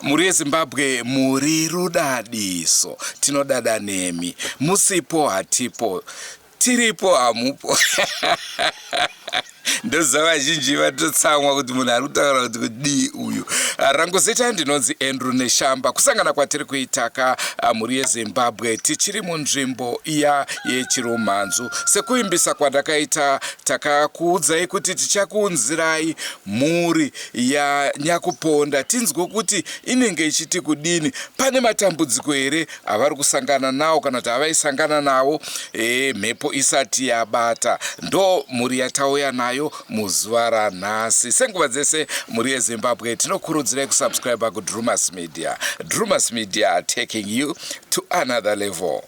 Mhuri yeZimbabwe muri rudadiso, tinodada nemi. Musipo hatipo, tiripo hamupo. Ndoziva vazhinji vatotsamwa kuti munhu ari kutaura kuti kudii uyu. Rangu zita ndinonzi Andrew Neshamba. Kusangana kwatiri kuitaka mhuri yeZimbabwe tichiri munzvimbo iya yeChirumhanzu. Sekuimbisa kwandakaita takakuudzai kuti tichakuunzirai mhuri yanyakuponda tinzwe kuti inenge ichiti kudini. Pane matambudziko here avari kusangana nawo kana kuti avaisangana nawo mhepo isati yabata. Ndo mhuri yatauya nayo muzuva ranhasi. Senguva dzese mhuri yeZimbabwe tinokurudzirai kusubscribe kuDrumas Media. Drumas Media, taking you to another level.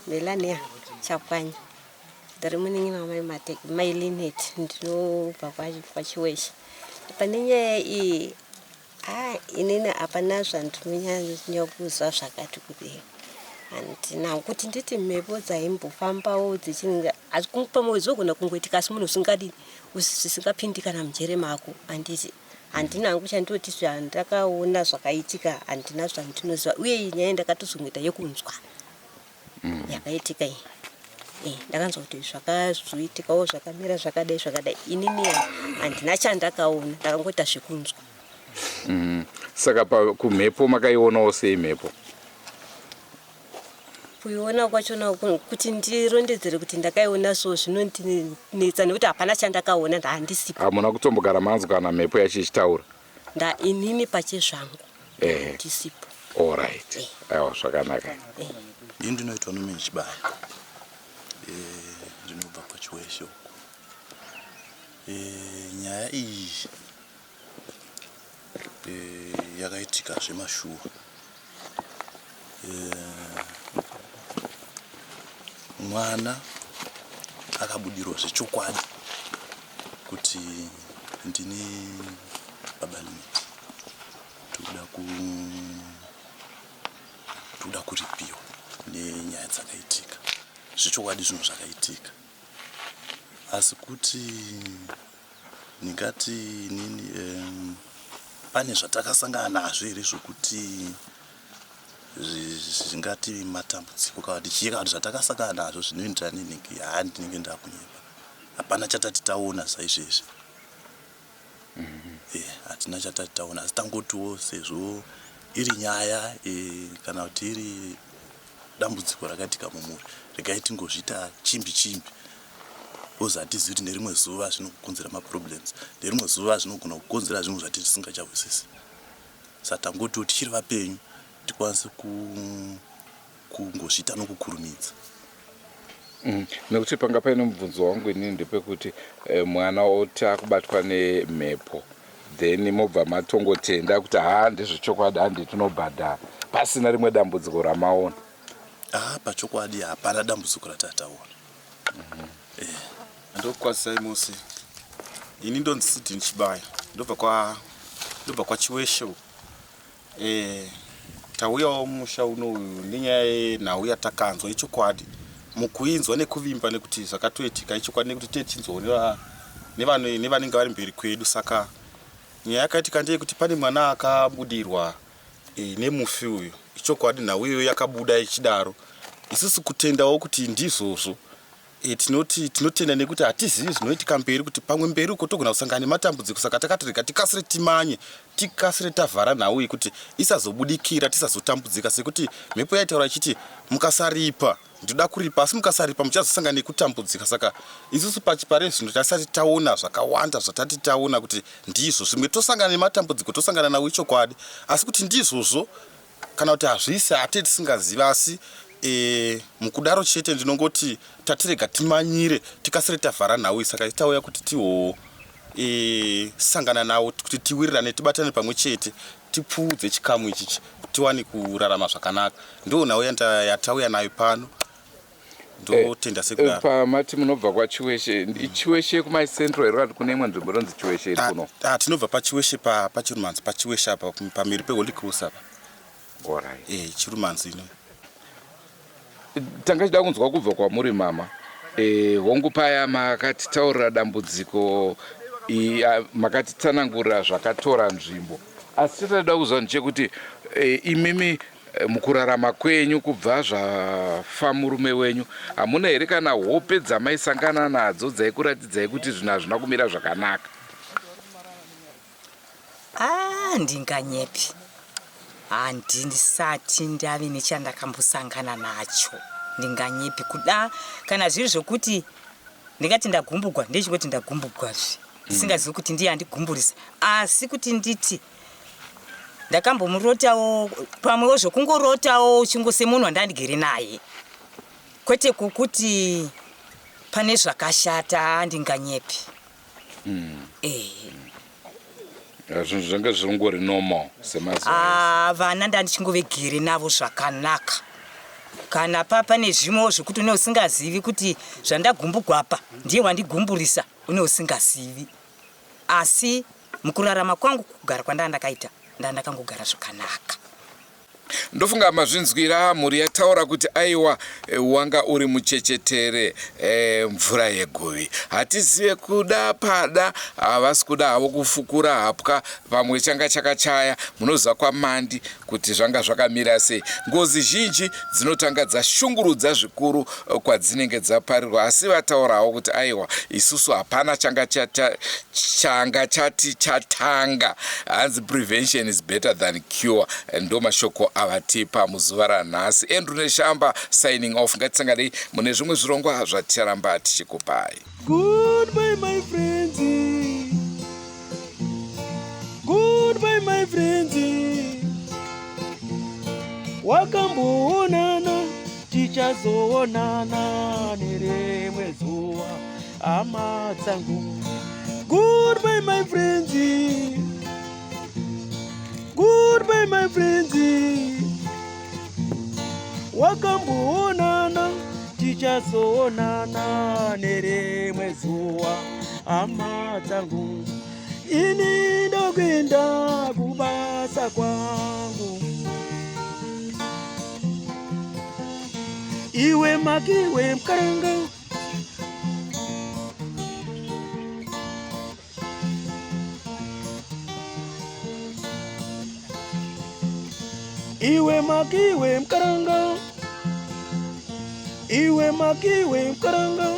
Melania Chapwanya, ndiri munin'ina wamai mai Linet, ndinobva kwaChiweshe. Pane nyaya iyi, inini hapana zvandinonyanya kuziva zvakati kudii. Handina kuti nditi mhepo dzaimbofambawo dzichinge pamwe zvinogona kungoitika asi munhu usingadini zvisingapindi kana mujere mako handiti. Handina hangu chandinoti zvandakaona zvakaitika, handina zvandinoziva. Uye iyi nyaya ndakatozongoita yekunzwa yakaitika iyi. Ndakanzwa kuti zvakazoitikawo zvakamira zvakadai zvakadai. Inini handina chandakaona, ndakangoita zvekunzwa. Saka kumhepo makaionawo sei mhepo? Kuiona kwachona kuti ndirondedzere kuti ndakaiona so zvinondinetsa nekuti hapana chandakaona, handisipo. Hamuna kutombogara manzwa kana mhepo yacho ichitaura? Nda inini pachezvangu ndisipo. Alright. Aiwa, zvakanaka. Ini ndinoitwa Norman Chibaya. Ndinobva kwaChiweshe uko. Nyaya iyi yakaitika zvemashuwa. Mwana akabudirwa zvechokwadi kuti ndini baba Linet. Toda kuripiwa nenyaya dzakaitika. Zvechokwadi zvinhu zvakaitika. Asi kuti ndingati inini pane zvatakasangana nazvo here zvokuti zvingati matambudziko kana kuti chii kana kuti zvatakasangana nazvo zvinoenderana nenhingi, haa ndinenge ndakunyepa. Hapana chatati taona saizvezvi. Hatina chatati taona asi tangotiwo sezvo iri nyaya kana kuti iri dambudziko rakaitika mumhuri, regai tingozviita chimbi chimbi. Because hatizivi kuti nerimwe zuva zvinokonzera maproblems, nerimwe zuva zvinogona kukonzera zvimwe zvatisingachahwisisi. Saka tangotiwo tichiri vapenyu tikwanise kungozviita nokukurumidza. Nekuti panga paine mubvunzo wangu inini ndepekuti mwana oti akubatwa nemhepo, then mobva matongotenda kuti haa ndezvechokwadi, handi tinobhadhara, pasina rimwe dambudziko ramaona. Pachokwadi hapana dambudziko ratataona. Ndokukwazisai mose. Ini ndonzi Sidney Chibaya, ndobva kwaChiweshe uko. Tauyawo mumusha uno uyu nenyaya yenhau yatakanzwa. Ichokwadi. Mukuinzwa nekuvimba nekuti zvakatoitika ichokwadi nekuti tee tichinzwawo nevanenge vari mberi kwedu. Saka nyaya yakaitika ndeyekuti pane mwana akabudirwa e, nemufi uyu. Ichokwadi nhau iyoyo yakabuda ichidaro. Isusu kutendawo kuti ndizvozvo E, tinoti tinotenda nekuti hatizivi zvinoitika mberi kuti pamwe mberi uko togona kusangana nematambudziko saka takati rega tikasire timanye tikasire tavhara nhau iyi kuti isazobudikira tisazotambudzika sekuti mhepo yaitaura ichiti mukasaripa ndinoda kuripa asi mukasaripa muchazosangana nekutambudzika saka isusu pachipare zvino tasati taona zvakawanda zvatati taona kuti ndizvo zvimwe tosangana nematambudziko tosangana nawo ichokwadi asi kuti ndizvozvo kana kuti hazvisi hate tisingazivi asi e, mukudaro chete ndinongoti tatirega timanyire tikasire tavhara nhau iyi saka tauya kuti tiho e, sangana nawo kuti tiwirirane tibatane pamwe chete tipfuudze chikamu ichichi tiwane kurarama zvakanaka ndo nhau yatauya nayo pano ndotenda eh, sekudaro eh, pamati munobva kwachiweshe chiweshe kumai central here kana kune imwe nzvimbo inonzi chiweshe iri kuno ah, tinobva pachiweshe pachirumanzi pachiweshe apa pamiri peholy cross apa Alright. Eh, chirumanzi ino tanga chida kunzwa kubva kwamuri mama e, hongu paya makatitaurira dambudziko makatitsanangurira zvakatora nzvimbo asi chatada kuziva ndechekuti e, imimi Eh, mukurarama kwenyu kubva zvafa murume wenyu hamuna here kana hope dzamaisangana nadzo dzaikuratidzai kuti zvinhu hazvina kumira zvakanaka? Ah, ndinganyepi handisati ndave nechandakambosangana nacho ndinganyepi kuda kana zviri zvokuti ndingati ndagumbugwa ndechingoti ndagumbugwazve ndisingazivi kuti ndiye andigumburisa asi kuti nditi ndakambomurotawo pamwewo zvokungorotawo uchingo semunhu wandandigere naye kwete kukuti pane zvakashata ndinganyepi mm. eh. zvinhu zvanga zviringori normal semazuva ah, vana ndandichingovegere navo zvakanaka kana pa pane zvimwewo zvekuti une usingazivi kuti zvandagumbugwapa ndiye wandigumburisa une usingazivi Asi mukurarama kwangu kugara kwandanga ndakaita ndanga ndakangogara zvakanaka. Ndofunga mazvinzwira mhuri yataura kuti aiwa eh, wanga uri muchechetere e, mvura yeguvi hatizive kuda pada havasi kuda havo kufukura hapwa pamwe changa chakachaya munoziva kwamandi kuti zvanga zvakamira sei. Ngozi zhinji dzinotanga dzashungurudza zvikuru eh, kwadzinenge dzaparirwa asi vataurawo kuti aiwa isusu hapana changa chata, changa chati chatanga hanzi prevention is better than cure ndo mashoko avatipa muzuva ranhasi. Andrew Neshamba signing off ngatisanganei mune zvimwe zvirongwa zvaticharamba tichikupai. Goodbye my friends. Goodbye my friends. Wakamboonana tichazoonana nerimwe zuva hama dzangu. Goodbye my friends. Goodbye my friends. Wakamboonana tichazoonana nerimwe zuva hama dzangu. Ini ndokuenda kubasa kwangu. Iwe makiwe mkaranga Iwe makiwe mkaranga Iwe makiwe mkaranga